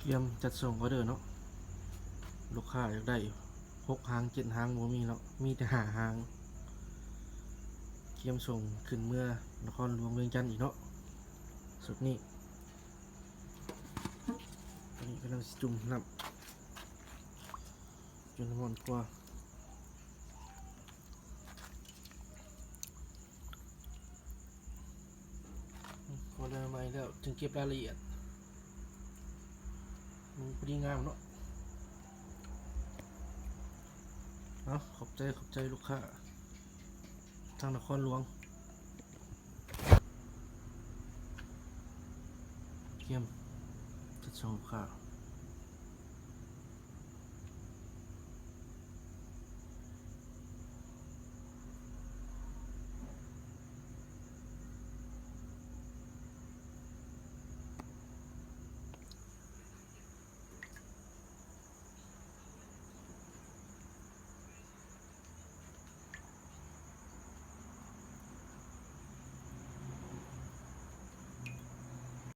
ກຽມຈັດສົ່ງອອເດີເນາະ. ລູກຄ້າຢາກໄດ້ຫົກຫາງເຈັດຫາງບໍ່ມີເນາະ, ມີແຕ່ຫ້າຫາງ. ກຽມສົ່ງຂຶ້ນເມືອນະຄອນຫຼວງວຽງຈັນອີກເນາະ. ຊຸດນີ້ ຕອນນີ້ກຳລັງຊິຈຸ່ມນ້ຳ ຈົນນ້ຳຮ້ອນກວ່າ. ພໍໄດ້ມາໃໝ່ແລ້ວຈຶ່ງເກັບລາຍລະອຽດ. ມັນພໍດີງາມເນາະ. ເອົາ ຂອບໃຈ ຂອບໃຈລູກຄ້າທາງນະຄອນຫຼວງ. ກຽມຈັດສົ່ງລູກຄ້າ.